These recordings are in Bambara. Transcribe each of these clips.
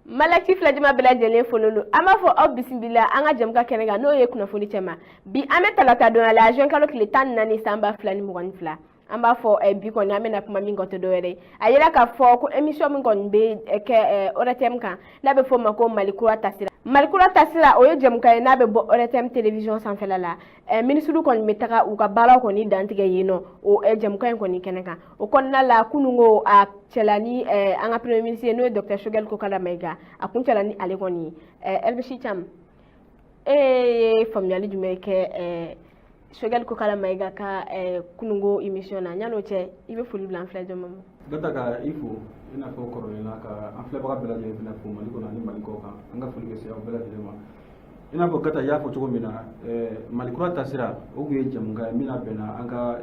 Malaki filɛjama bɛɛ lajɛlen folen don. An b'a fɔ aw bisimila an ka jɛmukan kɛnɛ kan, n'o ye kunnafoni cɛma. Bi an bɛ talata donya la, juin kalo tile 14 san 2022. An b'a fɔ bi kɔni an bɛna kuma min kan, tɛ dɔwɛrɛ ye, a yira k'a fɔ ko émission min kɔni bɛ kɛ ORTM kan, n'a bɛ fɔ o ma ko Mali kura tasira. Mali kura tasira, o ye jɛmukan ye n'a bɛ bɔ ORTM télévision sanfɛla la. Minisiriw kɔni bɛ taga u ka baaraw kɔni dantigɛ yen nɔ, o jɛmukan in kɔni kɛnɛ kan. O kɔnɔna la, kununko a cɛla ni an ka premier ministre ye, n'o ye docteur Choguel Kokalla Maïga, a kun cɛla ni ale kɔni ye. Elbisi Cham, e ye faamuyali jumɛn kɛ Choguel Kokalla Maïga ka kununko émission na? Yan'o cɛ, i bɛ foli bila an filɛ jama ma. Gata, ka i fo i n'a fɔ kɔrɔlen na, ka an filɛbaga bɛɛ lajɛlen fana fo Mali kɔnɔ ani Mali kɔ kan. An ka foli bɛ se aw bɛɛ lajɛlen ma. I n'a fɔ Gata, i y'a fɔ cogo min na, Mali kura tasira, o tun ye jɛmukan ye min labɛnna an ka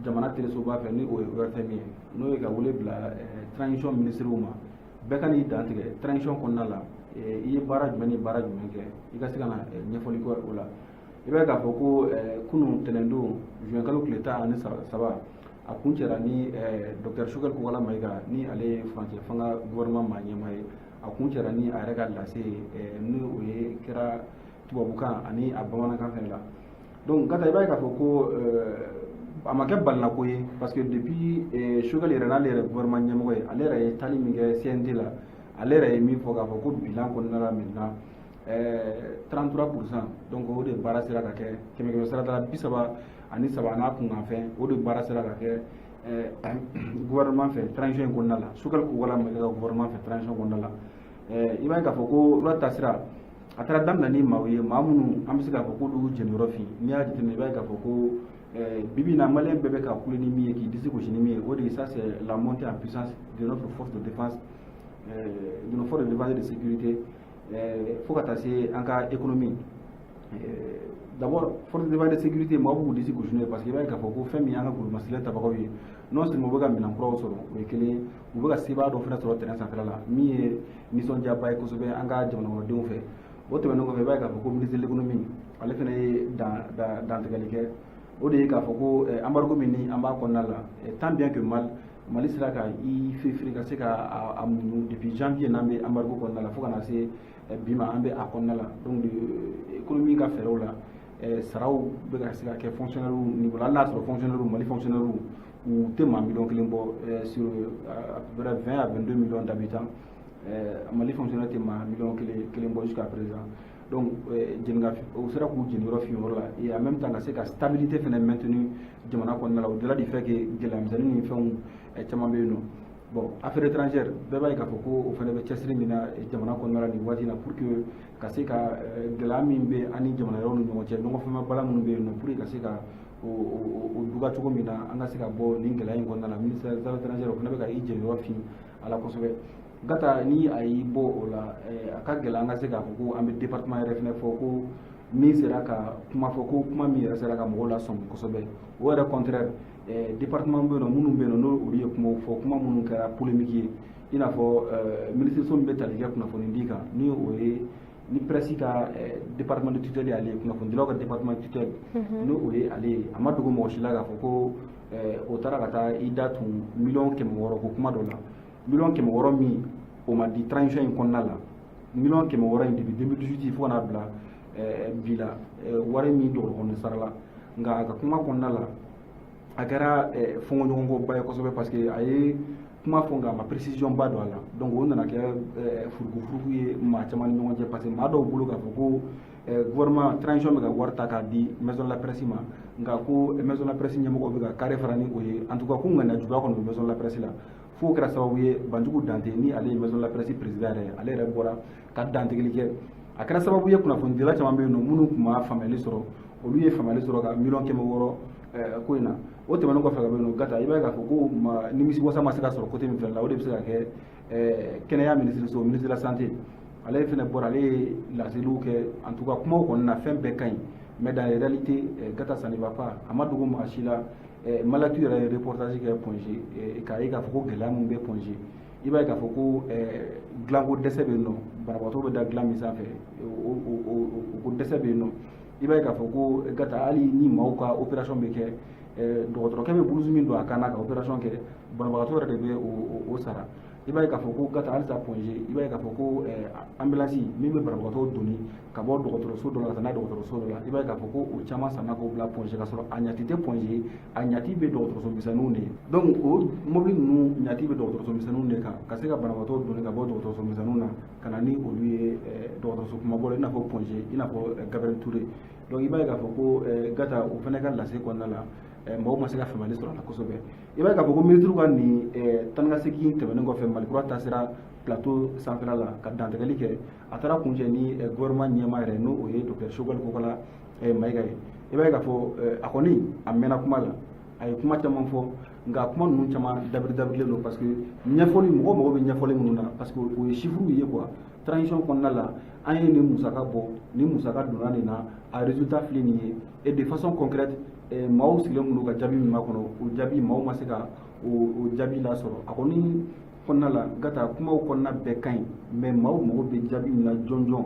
jamana telesoba fɛ, ni o ye ORTM ye, n'o ye ka wele bila transition ministres ma, bɛɛ ka n'i dantigɛ transition kɔnɔna la, i ye baara jumɛn ni baara jumɛn kɛ, i ka se ka na ɲɛfɔli kɛ o la. I b'a ye k'a fɔ ko kunun tɛnɛndon, juin kalo tile 13, a kun cɛra ni docteur Choguel Kokalla Maïga, ni ale ye furancɛ fanga gouvernement maa ɲɛmaa ye, a kun cɛra ni a yɛrɛ ka lase ye, ni o ye kɛra tubabukan ani a bamanankan fɛnɛ la. Donc Gata, i b'a ye k'a fɔ ko a ma kɛ balinako ye, parce que depuis Choguel yɛrɛ, n'ale yɛrɛ gouvernement ɲɛmɔgɔ ye, ale yɛrɛ ye taali min kɛ CNT la, ale yɛrɛ ye min fɔ k'a fɔ ko bilan kɔnɔna la maintenant, 33%, donc o de baara sera ka kɛ kɛmɛ kɛmɛ sara la 33 n'a kunkanfɛn, o de baara sera ka kɛ gouvernement fɛ transition in kɔnɔna la, Choguel Kokalla Maïga ka gouvernement fɛ transition kɔnɔna la. I b'a ye k'a fɔ ko loi tasira, a taara daminɛ ni maaw ye, maa minnu an bɛ se k'a fɔ k'olu jeniyɔrɔ fin. N'i y'a jateminɛ, i b'a ye k'a fɔ ko bibi in na, malien bɛɛ bɛ ka kule ni min ye, k'i disi gosi ni min ye, o de ye, ça c'est la montée en puissance de notre force de défense, de nos forces de défense et de sécurité, fo ka taa se an ka économie. D'abord, force de défense et de sécurité, maaw b'u disi gosi n'o ye, parce que i b'a ye k'a fɔ ko fɛn min y'an ka golomasɛlɛ tabagaw ye, non seulement u bɛ ka minɛn kuraw sɔrɔ, o ye kelen ye, u bɛ ka sebaaya dɔ fana sɔrɔ terrain sanfɛla la, min ye nisɔndiyaba ye kosɛbɛ an ka jamana kɔnɔdenw fɛ. O tɛmɛnen kɔfɛ, i b'a ye k'a fɔ ko ministre de l'économie, ale fana ye dantigɛli kɛ, o de ye k'a fɔ ko embargo min ni an b'a kɔnɔna la, tant bien que mal, Mali sera ka i firifiri ka se ka a muɲu depuis janvier n'an bɛ embargo kɔnɔna la, fo ka na se bi ma an bɛ a kɔnɔna la. Donc économie ka fɛɛrɛw la, saraw bɛ ka se ka kɛ fonctionnaire niveau la, hali n'a sɔrɔ fonctionnaire, Mali fonctionnaire, u tɛ maa miliyɔn 1 bɔ sur à peu près 20 à 22 millions d'habitants. Mali fonctionnaire tɛ maa miliyɔn 1 bɔ jusqu'à présent. Donc jenika u sera k'u jeniyɔrɔ fin yɔrɔ la, et en même temps ka se ka stabilité fana maintenir jamana kɔnɔna la, au-delà du fait que gɛlɛyamisɛnnin ni fɛnw caman bɛ yen nɔ. Bon, affaires étrangères, bɛɛ b'a ye k'a fɔ ko o fana bɛ cɛsiri min na jamana kɔnɔna la nin waati in na, pour que ka se ka gɛlɛya min bɛ an ni jamana wɛrɛw ni ɲɔgɔn cɛ, ɲɔgɔn fɛnba bala minnu bɛ yen nɔ, pour que ka se ka o duga cogo min na, an ka se ka bɔ nin gɛlɛya in kɔnɔna la. Ministère des affaires étrangères, o fana bɛ ka i jeniyɔrɔ fin a la kosɛbɛ. Gata, ni a y'i bɔ o la, a ka gɛlɛn an ka se k'a fɔ ko an bɛ département yɛrɛ fana fɔ ko min sera ka kuma fɔ, ko kuma min yɛrɛ sera ka mɔgɔw lasɔmi kosɛbɛ. O yɛrɛ contraire, département bɛ yen nɔ, minnu bɛ yen nɔ, n'olu ye kumaw fɔ, kuma minnu kɛra polémique ye, i n'a fɔ minisiriso min bɛ tali kɛ kunnafonidi kan, ni o ye ni presse ka département de tutelle y'ale ye, kunnafonidilaw ka département de tutelle, n'o o ye ale ye. A ma dogo mɔgɔ si la k'a fɔ ko o taara ka taa i da tun miliyɔn 600 ko kuma dɔ la, miliyɔn 600 min o ma di transition in kɔnɔna la. Miliyɔn 600 in, depuis 2018 fo ka n'a bila bi la, wari min dɔgɔkɔnɔ sara la. Nka a ka kuma kɔnɔna la, a kɛra fɔnkɔɲɔgɔnkɔba ye kosɛbɛ, parce que a ye kuma fɔ, nka a ma précision ba don a la. Donc o nana kɛ furukufuruku ye maa caman ni ɲɔgɔn cɛ, parce que maa dɔw bolo k'a fɔ ko gouvernement transition bɛ ka wari ta k'a di maison de la presse ma, nka ko maison de la presse ɲɛmɔgɔw bɛ ka carré fara ni o ye. En tout cas, ko ŋaniya juguya kɔni bɛ maison de la presse la, fo kɛra sababu ye Banjugu Dante, ni ale ye maison de la presse président yɛrɛ ye, ale yɛrɛ bɔra ka dantigɛli kɛ. A kɛra sababu ye kunnafonidila caman bɛ yen nɔ minnu tun ma faamuyali sɔrɔ, olu ye faamuyali sɔrɔ ka miliyɔn 600 ko in na. O tɛmɛnen kɔfɛ ka bɔ yen nɔ, Gata, i b'a ye k'a fɔ ko ma nimisi wasa ma se ka sɔrɔ côté min fɛnɛ la, o de bɛ se ka kɛ kɛnɛya minisiriso, ministre de la santé, ale fɛnɛ bɔra, ale ye laseliw kɛ. En tout cas, kumaw kɔni na, fɛn bɛɛ ka ɲi, mais dans la réalité, Gata, ça ne va pas. A ma dogo maa si la, Malatu yɛrɛ ye reportage kɛ Point G, k'a ye k'a fɔ ko gɛlɛya min bɛ Point G, i b'a ye k'a fɔ ko dilanko dɛsɛ bɛ yen nɔ, banabagatɔ bɛ da dilan min sanfɛ, o ko dɛsɛ bɛ yen nɔ. I b'a ye k'a fɔ ko Gata, hali ni maaw ka opération bɛ kɛ, dɔgɔtɔrɔkɛ bɛ blouse min don a kan na ka opération kɛ, banabagatɔ yɛrɛ de bɛ o sara. I b'a ye k'a fɔ ko I b'a ye k'a fɔ ko Gata, halisa Point G, i b'a ye k'a fɔ ko ambulance min bɛ banabagatɔw doni ka bɔ dɔgɔtɔrɔso dɔ la ka taa n'a ye dɔgɔtɔrɔso dɔ la, i b'a ye k'a fɔ ko o caman sanna k'o bila Point G, ka sɔrɔ a ɲati tɛ Point G, a ɲati bɛ dɔgɔtɔrɔso misɛnninw de ye. Donc o mobili ninnu ɲati bɛ dɔgɔtɔrɔso misɛnninw de kan, ka se ka banabagatɔw doni ka bɔ dɔgɔtɔrɔso misɛnninw na ka na ni olu ye dɔgɔtɔrɔso kumabaw la, i n'a fɔ Point G, i n'a fɔ Gabriel Touré. Donc i b'a ye k'a fɔ ko Gata, o fana ka lase kɔnɔna la, mɔgɔw ma se ka faamuyali sɔrɔ a la kosɛbɛ. I b'a ye k'a fɔ ko minisiriw ka nin taa ni ka segin tɛmɛnen kɔfɛ, Malikura taasira plateau sanfɛla la ka dantigɛli kɛ, a taara kuncɛ ni gouvernement ɲɛmaa yɛrɛ, n'o o ye docteur Choguel Kokala Maïga ye. I b'a ye k'a fɔ a kɔni a mɛnna kuma la, a ye kuma caman fɔ, nka kuma ninnu caman dabiri dabirilen don, parce que ɲɛfɔli, mɔgɔ mago bɛ ɲɛfɔli minnu na, parce que o ye chiffres ye quoi. Transition kɔnɔna la, an ye nin musaka bɔ, nin musaka donna nin na, a résultat filɛ nin ye, et de façon concrète, maaw sigilen don ka jaabi min makɔnɔ, o jaabi, maaw ma se ka o jaabi lasɔrɔ. A kɔni kɔnɔna la, Gata, kumaw kɔnɔna bɛɛ ka ɲi, mais maaw mago bɛ jaabi min na jɔnjɔn,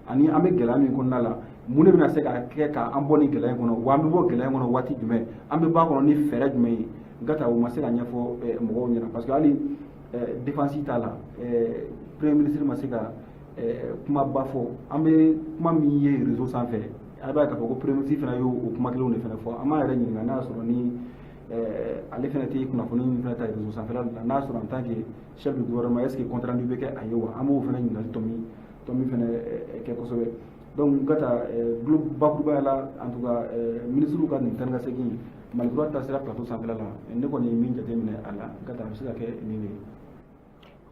ani an bɛ gɛlɛya min kɔnɔna la, mun de bɛna se ka kɛ k'an bɔ nin gɛlɛya in kɔnɔ wa? An bɛ bɔ gɛlɛya in kɔnɔ waati jumɛn? An bɛ bɔ a kɔnɔ ni fɛɛrɛ jumɛn ye? Gata, o ma se ka ɲɛfɔ mɔgɔw ɲɛna, parce que hali défense t'a la, premier ministre ma se ka kumaba fɔ. An bɛ kuma min ye réseau sanfɛ, a b'a ye k'a fɔ ko premier ministre fana y'o kuma kelenw de fana fɔ. An b'a yɛrɛ ɲininka n'a y'a sɔrɔ ni ale fana tɛ kunnafoni min fana ta réseau sanfɛla la, n'a sɔrɔ en tant que chef du gouvernement, est ce que compte rendu bɛ kɛ a ye wa? An b'o fana ɲininkali tɔmi fana kɛ kosɛbɛ. Donc Gata, bakurubaya la, en tout cas ministre ka nin taa ni ka segin, Malikura taasira plateau sanfɛla la, ne kɔni ye min jateminɛ a la, Gata, a bɛ se ka kɛ nin de ye.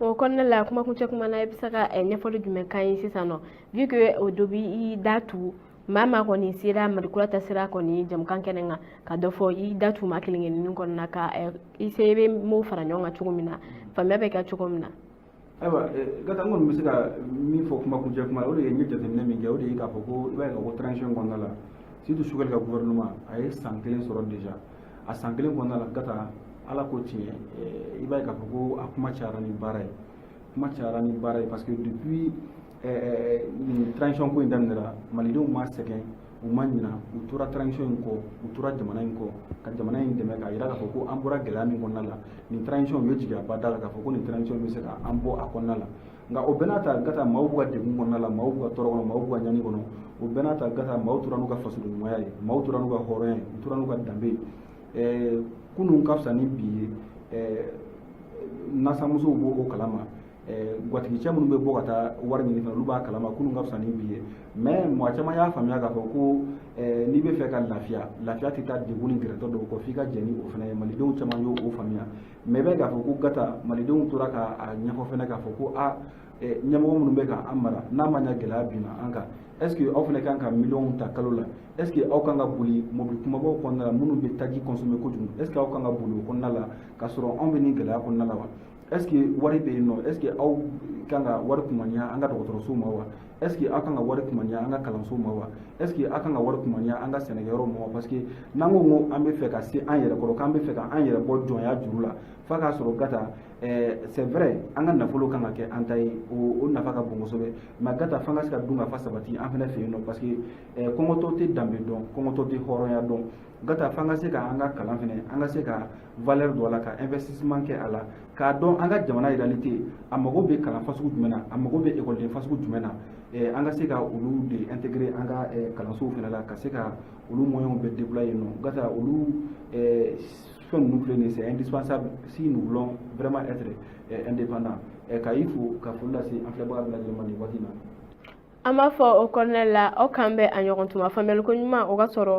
O kɔnɔna la, kumakuncɛ kuma na, i bɛ se ka ɲɛfɔli jumɛn k'an ye sisan nɔ, vu que o dɔ b'i da tu maa kɔni sera Malikura taasira kɔni jamukan kɛnɛ kan ka dɔ fɔ, i da tu maa kelen kelennin kɔnɔna ka i se, i bɛ m'o fara ɲɔgɔn kan cogo min na, faamuya bɛ kɛ cogo min na? Ayiwa Gata, n kɔni bɛ se ka min fɔ kumakuncɛ kuma la, o de ye n ye jateminɛ min kɛ, o de ye k'a fɔ ko i b'a ye k'a fɔ transition kɔnɔna la, surtout Choguel ka gouvernement, a ye san 1 sɔrɔ déjà. A san 1 kɔnɔna la, Gata, Ala ko tiɲɛ, i b'a ye k'a fɔ ko a kuma cayara ni baara ye, kuma cayara ni baara ye, parce que depuis nin transition ko in daminɛra, malidenw ma sɛgɛn, u ma ɲina, u tora transition in kɔ, u tora jamana in kɔ ka jamana in dɛmɛ, k'a yira k'a fɔ ko an bɔra gɛlɛya min kɔnɔna la, nin transition, u ye jigiyaba da la k'a fɔ ko nin transition bɛ se ka an bɔ a kɔnɔna la. Nka o bɛɛ n'a ta, Gata, maaw b'u ka degun kɔnɔna la, maaw b'u ka tɔɔrɔ kɔnɔ, maaw b'u ka ɲani kɔnɔ. O bɛɛ n'a ta, Gata, maaw tora n'u ka fasoden ɲumanya ye, maaw tora n'u ka hɔrɔnya ye, u tora n'u ka danbe ye. Kunun ka fisa ni bi ye, nasamusow b'o kalama, gwatigicɛ minnu bɛ bɔ ka taa wari ɲini fana, olu b'a kalama kunun ka fisa ni bi ye. Mais mɔgɔ caman y'a faamuya k'a fɔ ko n'i bɛ fɛ ka lafiya, lafiya tɛ taa degun ni gɛrɛtɛ dɔw kɔ, f'i ka jɛn ni o fana ye. Malidenw caman y'o o faamuya. Mais i b'a ye k'a fɔ ko, Gata, malidenw tora k'a ɲɛfɔ fana k'a fɔ ko a ɲɛmɔgɔ minnu bɛ k'an mara, n'a ma ɲɛ gɛlɛya binna an kan, est ce que aw fana kan ka miliyɔnw ta kalo la? Est ce que aw kan ka boli mobili kumabaw kɔnɔna la minnu bɛ taji consommer kojugu? Est ce que aw kan ka boli o kɔnɔna la k'a sɔrɔ anw bɛ nin gɛlɛya kɔnɔna la wa? Est ce que wari bɛ yen nɔ? Est ce que aw kan ka wari kumaniya an ka dɔgɔtɔrɔsow ma wa? Est ce que aw kan ka wari kumaniya an ka kalansow ma wa? Est ce que aw kan ka wari kumaniya an ka sɛnɛkɛyɔrɔw ma wa? Parce que n'an ko an bɛ fɛ ka se an yɛrɛ kɔrɔ, k'an bɛ fɛ ka an yɛrɛ bɔ jɔnya juru la, f'a k'a sɔrɔ, Gata, c'est vrai, an ka nafolo kan ka kɛ an ta ye, o nafa ka bon kosɛbɛ, mais Gata, f'an ka se ka dun ka fa sabati an fana fɛ yen nɔ, parce que kɔngɔtɔ tɛ danbe dɔn, kɔngɔtɔ tɛ hɔrɔnya dɔn. Gata, f'an ka se ka an ka kalan fɛnɛ, an ka se ka valeur don a la, ka investissement kɛ a la, k'a dɔn an ka jamana réalité, a mago bɛ kalan fasugu jumɛn na, a mago bɛ ekɔliden fasugu jumɛn na, an ka se ka olu de intégrer an ka kalansow fɛnɛ la, ka se ka olu moyens bɛɛ déployer yen nɔ. Gata, olu fɛn ninnu filɛ nin ye, c'est indispensable si nous voulons vraiment être indépendants. Ka i fo, ka foli lase an filɛbaga bɛɛ lajɛlen ma nin waati in na. An b'a fɔ o kɔnɔna la, aw k'an bɛn a ɲɔgɔn tuma, faamuyali ko ɲuman o ka sɔrɔ.